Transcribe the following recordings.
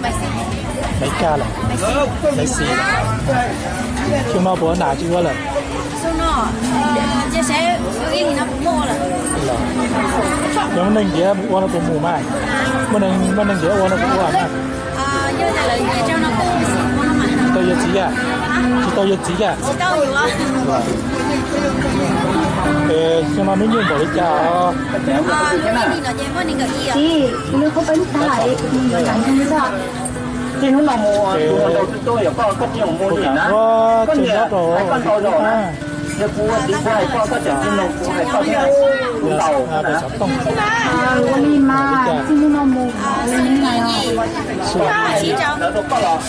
Maiv Kaj lawm, Maiv Xis. Xyoo no puas ua nam tsis ua lawm? Yog muaj neeg ntiav mus ua no puas mus mas? Muaj neeg ntiav ua no puas ua mas? Tsis tau yuav txiv yam? Tsis tau yuav txiv yam? Xyoo no hnub nyoog npaum li cas? Ua li mas txij hnub no mus li cas? Tsib rau los?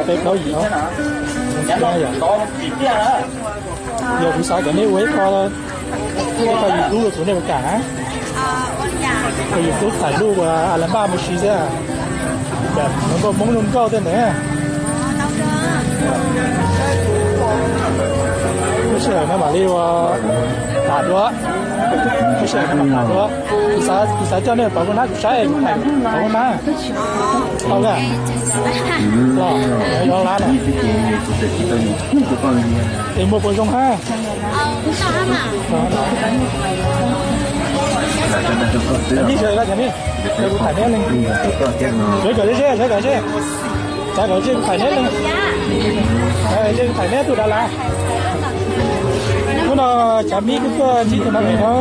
Peb plaub yim os. Yog kuv xav kom nej ua ib qho, ib qho YouTube rau kuv, nej puas kam na? Ua YouTube thaij lub ua a la npaj mus si xwb. Hluas nkauj Hmoob zoo nkauj tej ntawd. Lub sij hawm no mam li ua tas dua. Lub sij hawm no mam tas dua. Kuv xav, kuv xav coj nej pov kuv nab kuv saib kuv thaij pov kuv nab. Tau kawg. Los, los lab los. Es muaj puas zoo hab? Cov me, sawv daws cov me, sawv daws kuv thaij neb leej. Sawv kom ze, sawv kom ze. Sawv kom ze kuv thaij neb leej. Ze kuv thaij neb tug dav lav. Hnub no cov me kuj tuaj ntsib tus nav em no.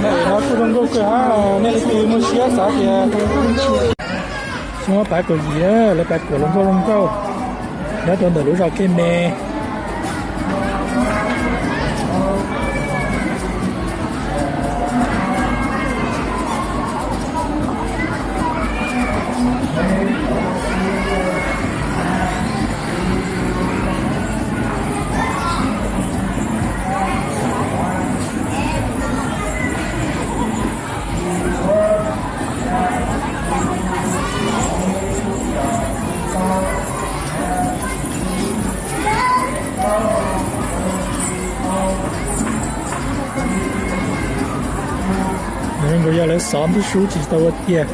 Nav em no kuj zoo nkauj kawg hab, nej leej twg muaj siab xav tias xyoo ob phav kaum yim lawv pab kuam hluas nkauj zoo nkauj nyob rau ntawm lub zos Kej Me. Nws zoo nkaus yog lawv xov ntuj sub tsis tau ua tiag.